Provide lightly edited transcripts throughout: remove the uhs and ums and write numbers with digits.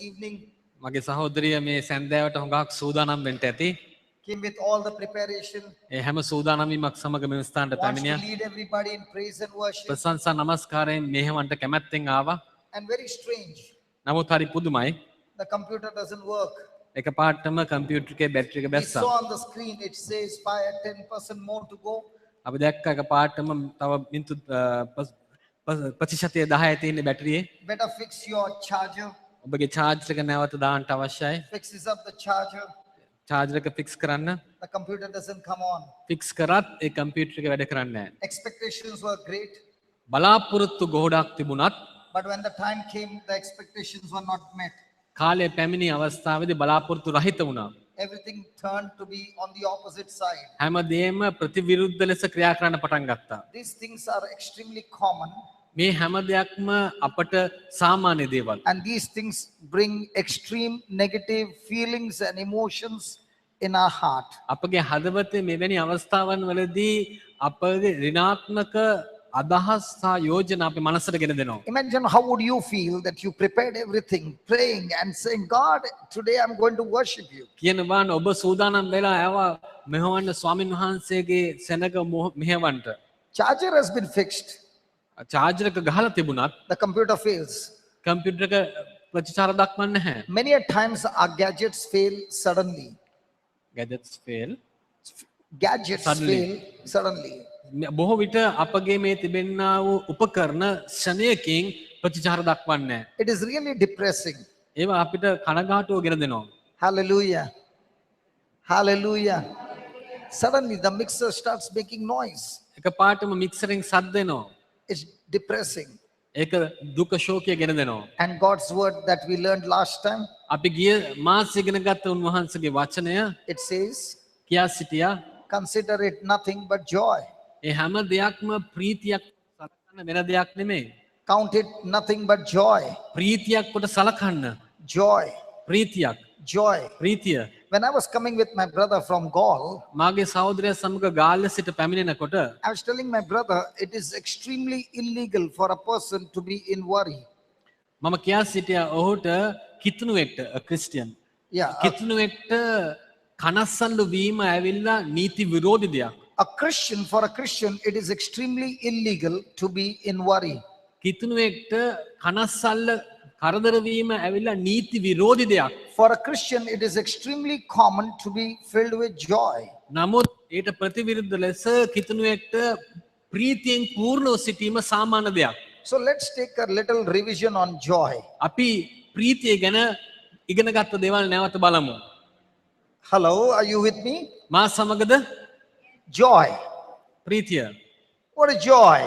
Evening. මගේ සහෝදරිය මේ සැන්දෑවට හුඟක් සූදානම් වෙන්න ඇති. Came with all the preparation. ඒ හැම සූදානම් වීමක් සමග මෙම ස්ථානට Wants to පැමිණියා. Lead everybody in praise and worship. ප්‍රශංසා නමස්කාරයෙන් මෙහෙවන්ට කැමැත්තෙන් ආවා. And very strange, නමුත් හරි පුදුමයි. The computer doesn't work. එකපාරටම කම්පියුටර් එකේ බැටරි එක We බැස්සා. saw on the screen it says 5 10% more to go. අපි දැක්ක එකපාරටම තව මිනිත්තු ප්‍රතිශතය 10 තියෙන බැටරියේ. Better fix your charger. ඔබගේ චාර්ජර් එක නැවත දාන්න අවශ්‍යයි. Fixes up the charger. Charger එක ෆික්ස් කරන්න. The computer doesn't come on. Fix කරත් ඒ කම්පියුටර් එක වැඩ කරන්නේ නැහැ. Expectations were great, බලාපොරොත්තු ගොඩක් තිබුණත් but when the time came, the expectations were not met. කාලය පැමිණි අවස්ථාවේදී බලාපොරොත්තු රහිත වුණා. Everything turned to be on the opposite side. හැම දෙයක්ම ප්‍රතිවිරුද්ධ ලෙස ක්‍රියා කරන්න පටන් ගත්තා. These things are extremely common, මේ හැම දෙයක්ම අපට සාමාන්‍ය දේවල්. And these things bring extreme negative feelings and emotions in our heart. අපගේ හදවතේ මෙවැනි අවස්ථාවන් වලදී අපගේ ඍණාත්මක අදහස් සහ යෝජනා අපේ මනසට ගෙන දෙනවා. Imagine how would you feel that you prepared everything, praying and saying, "God, today I'm going to worship you." කියන බලන්න ඔබ සූදානම් වෙලා ආවා මෙහෙවන්න ස්වාමින් වහන්සේගේ සෙනග මෙහෙවන්ට. Charger has been fixed, charger එක ගහලා තිබුණත් the computer fails. කම්පියුටර් එක ප්‍රතිචාර දක්වන්නේ නැහැ. Many a times our gadgets fail suddenly. Gadgets fail. Gadgets Suddenly. Fail suddenly. බොහෝ විට අපගේ මේ තිබෙන්නා වූ උපකරණ ක්ෂණයකින් ප්‍රතිචාර දක්වන්නේ නැහැ. It is really depressing. ඒවා අපිට කනගාටුව ගෙන දෙනවා. Hallelujah. Hallelujah. Suddenly the mixer starts making noise. එකපාරටම මික්සරෙන් සද්ද එනවා. It's depressing. ඒක දුක ශෝකය ගෙන දෙනවා. And God's word that we learned last time, අපි ගිය මාසෙ ඉගෙන ගත්ත උන්වහන්සේගේ වචනය it says, කියා සිටියා "Consider it nothing but joy." ඒ හැම දෙයක්ම ප්‍රීතියක් සලකන්න වෙන දෙයක් නෙමෙයි. Count it nothing but joy. ප්‍රීතියක් කොට සලකන්න. Joy. ප්‍රීතියක්. Joy. ප්‍රීතිය. When I was coming with my brother from Galle, මාගේ සහෝදරයා සමග ගාල්ල සිට පැමිණෙනකොට I was telling my brother it is extremely illegal for a person to be in worry. මම කියා සිටියා ඔහුට කිතුණුවෙක්ට ක්‍රිස්ටියන් කිතුණුවෙක්ට කනස්සල්ලු වීම ඇවිල්ලා නීති විරෝධී දෙයක්. A Christian, for a Christian, it is extremely illegal to be in worry. කිතුණුවෙක්ට කනස්සල්ල කරදර වීම ඇවිල්ලා නීති විරෝධී දෙයක්. For a Christian, it is extremely common to be filled with joy. නමුත් ඊට ප්‍රතිවිරුද්ධ ලෙස කිතුණුවෙක්ට ප්‍රීතියෙන් පූර්ණව සිටීම සාමාන්‍ය දෙයක්. So let's take a little revision on joy. අපි ප්‍රීතිය ගැන ඉගෙන ගත්ත දේවල් නැවත බලමු. Hello, are you with me? මා සමගද? Joy. ප්‍රීතිය. What is joy?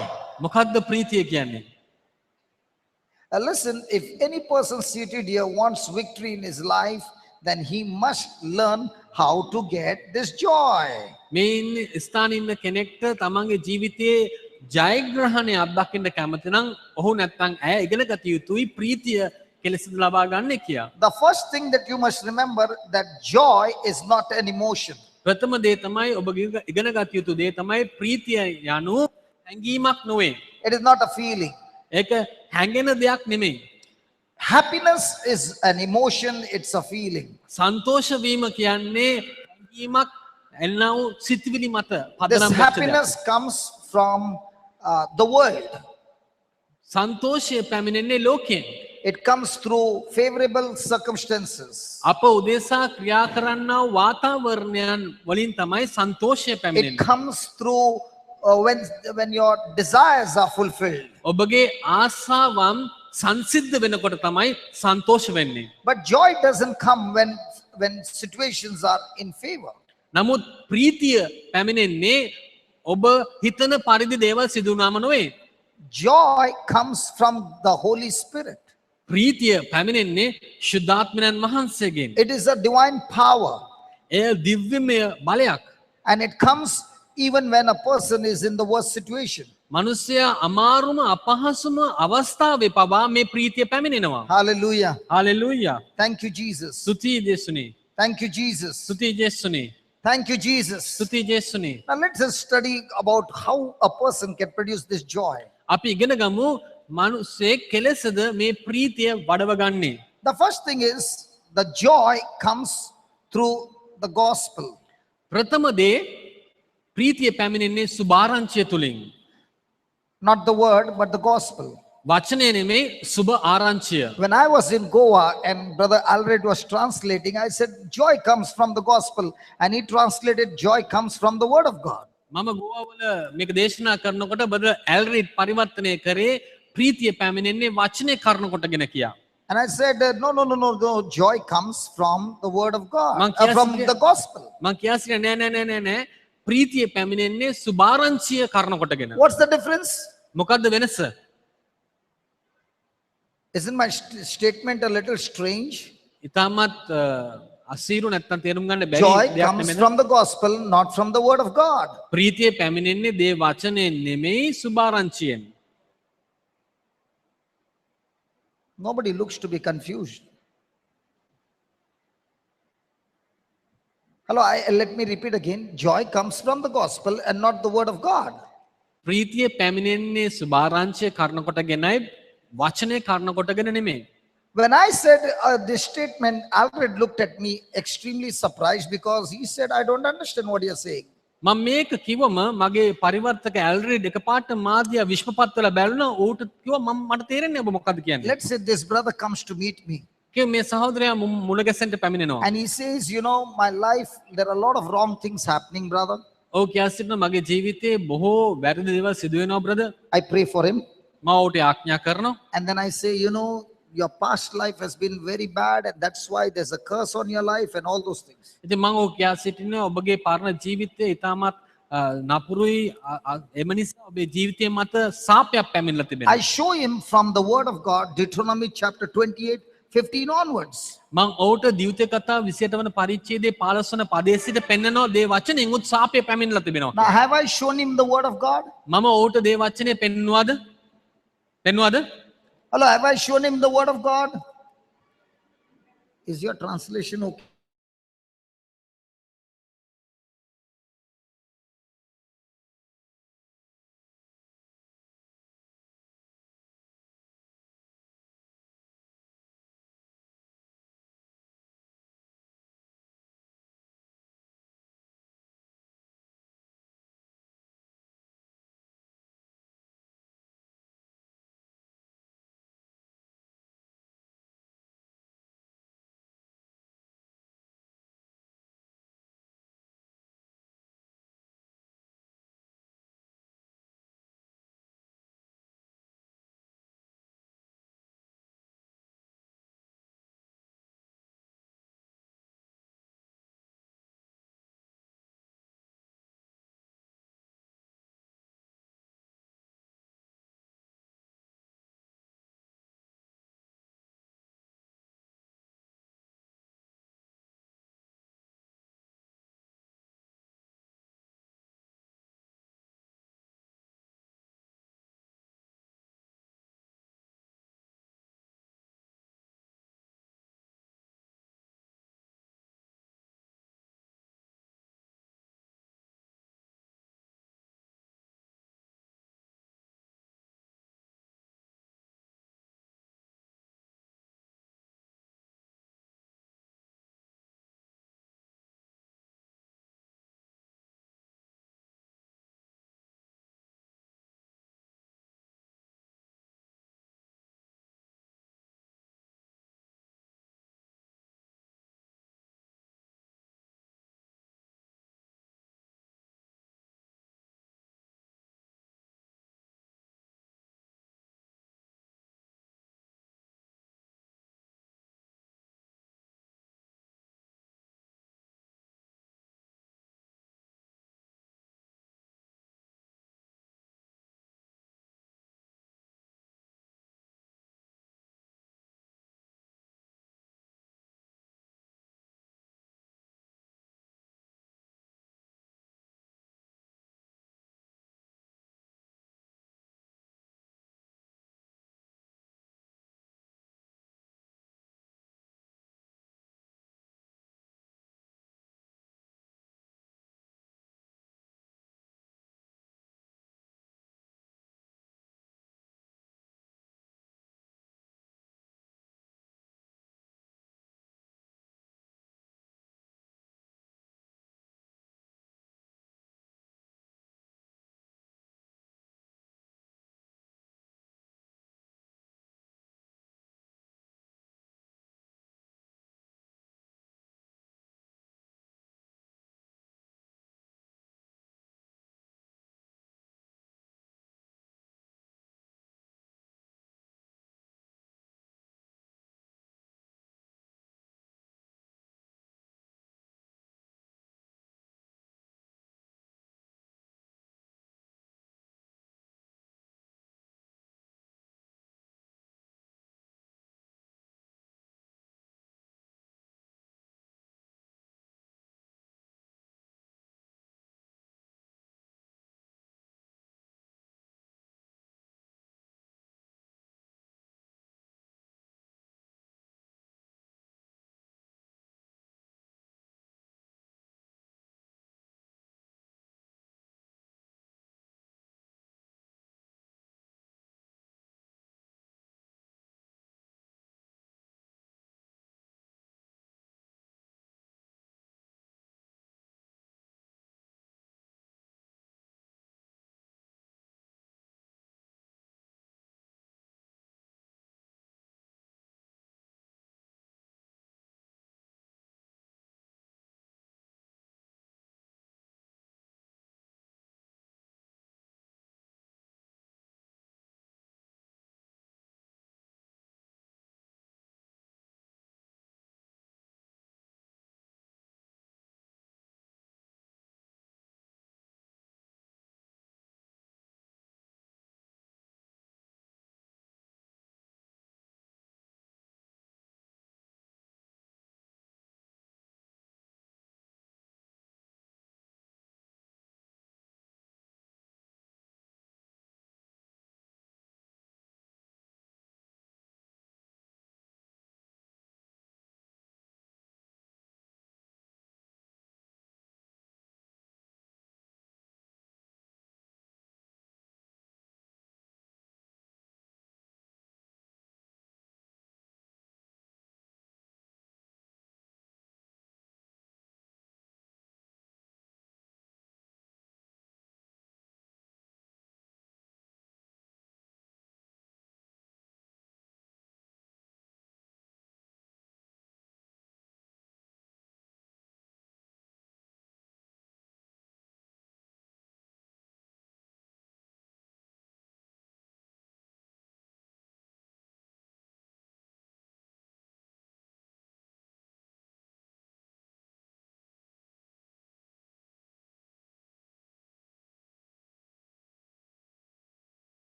මොකද්ද ප්‍රීතිය කියන්නේ? Listen, if any person seated here wants victory in his life, then he must learn how to get this joy. මේ ඉන්න ස්ථානයේ ඉන්න කෙනෙක්ට තමන්ගේ ජීවිතයේ ජයග්‍රහණය අත්දකින්න කැමති නම් ඔහු නැත්තම් ඇය ඉගෙන ගත යුතුයි ප්‍රීතිය කෙලෙසද ලබා ගන්න කියා. The first thing that you must remember, that joy is not an emotion. ප්‍රථම දේ තමයි ඔබ ඉගෙන ගත යුතු දේ තමයි ප්‍රීතිය යනු හැඟීමක් නොවේ. It is not a feeling. ඒක හැඟෙන දෙයක් නෙමෙයි. Happiness is an emotion, it's a feeling. සන්තෝෂ වීම කියන්නේ හැඟීමක් එන්නා වූ සිතුවිලි මත This පදනම් වෙච්ච දෙයක්. happiness comes from the world. සන්තෝෂය පැමිණෙන්නේ ලෝකයෙන්. It comes through favorable circumstances. අප උදෙසා ක්‍රියා කරන්නා වූ වාතාවරණයන් වලින් තමයි සන්තෝෂය It පැමිණෙන්නේ. Comes through when your desires are fulfilled. ඔබගේ ආසාවන් සංසිද්ධ වෙනකොට තමයි සන්තෝෂ වෙන්නේ. But joy doesn't come when situations are in favor. නමුත් ප්‍රීතිය පැමිණෙන්නේ ඔබ හිතන පරිදි දේවල් සිදු වුණාම නොවේ. Joy comes from the Holy Spirit. ප්‍රීතිය පැමිණෙන්නේ ශුද්ධාත්මයන් වහන්සේගෙන්. It is a divine power. එය දිව්‍යමය බලයක්. And it comes even when a person is in the worst situation. මනුස්සයා අමාරුම අපහසුම අවස්ථාවේ පවා මේ ප්‍රීතිය පැමිණෙනවා. Hallelujah. Hallelujah. Thank you, Jesus. ස්තුතියි ජේසුනි. Thank you, Jesus. ස්තුතියි ජේසුනි. Thank you, Jesus. ස්තුතියි ජේසුනි. Now let's us study about how a person can produce this joy. අපි ඉගෙන ගමු මනුස්සයෙක් කෙලෙසද මේ ප්‍රීතිය වඩව ගන්නේ. The first thing is the joy comes through the gospel. ප්‍රථම දේ ප්‍රීතිය පැමිණෙන්නේ සුභාරංචිය තුලින්. Not the word, but the gospel. වචනය නෙමෙයි සුභ ආරංචිය. When I was in Goa and Brother Alred was translating, I said, joy comes from the gospel. And he translated, joy comes from the word of God. මම ගෝවාවල මේක දේශනා කරනකොට brother ඇල්රිඩ් පරිවර්තනය කරේ ප්‍රීතිය පැමිණෙන්නේ වචනය කරුණ කොටගෙන කියා. And I said, no, no, no, no, no, joy comes from the word of God, මං from කියා the gospel. මං කියා සිටියා නෑ නෑ නෑ නෑ නෑ ප්‍රීතිය පැමිණෙන්නේ සුභාරංචිය කරුණ කොටගෙන. What's the difference? මොකද්ද වෙනස? Isn't my statement a little strange? ඉතාමත් අසීරු නැත්තම් තේරුම් ගන්න බැරි Joy දෙයක් comes නෙමෙයි. from the gospel, not from the word of God. ප්‍රීතිය පැමිණෙන්නේ දේ වචනයෙන් නෙමෙයි සුභාරංචියෙන්. Nobody looks to be confused. Hello, let me repeat again. Joy comes from the gospel and not the word of God. ප්‍රීතිය පැමිණෙන්නේ සුභාරංචිය කරුණ කොටගෙනයි වචනය කරුණ කොටගෙන නෙමෙයි. When I said this statement, Alfred looked at me extremely surprised because he said, I don't understand what you're saying. මම මේක කිව්වම මගේ පරිවර්තක ඇල්රිඩ් එකපාරට මා දිහා විශ්මපත් වෙලා බැලුණා. ඌට කිව්වා මම මට තේරෙන්නේ නැහැ ඔබ මොකද්ද කියන්නේ. Let's say this brother comes to meet me කිව්වා මේ සහෝදරයා මුණ ගැසෙන්න පැමිණෙනවා. and he says, you know, my life, there are a lot of wrong things happening, brother. ඔව් කියා සිටිනවා මගේ ජීවිතේ බොහෝ වැරදි දේවල් සිදු වෙනවා brother. I pray for him. මම ඔහුට යාඥා කරනවා. And then I say, you know, your past life has been very bad and that's why there's a curse on your life and all those things. ඉතින් මම ඔහු කියා සිටිනවා ඔබගේ පරණ ජීවිතය ඉතාමත් නපුරුයි එම නිසා ඔබේ ජීවිතය මත සාපයක් පැමිණලා තිබෙනවා. I show him from the word of God, Deuteronomy chapter 28, 15 onwards. මං ඔහුට ද්විතීය කතා 28 වන පරිච්ඡේදයේ 15 වන පදයේ සිට පෙන්නනවා දේ වචනෙන් උත් සාපය පැමිණලා තිබෙනවා. Now, have I shown him the word of God? මම ඔහුට දේ වචනේ පෙන්නුවාද? පෙන්නුවාද? Hello, have I shown him the word of God? Is your translation okay?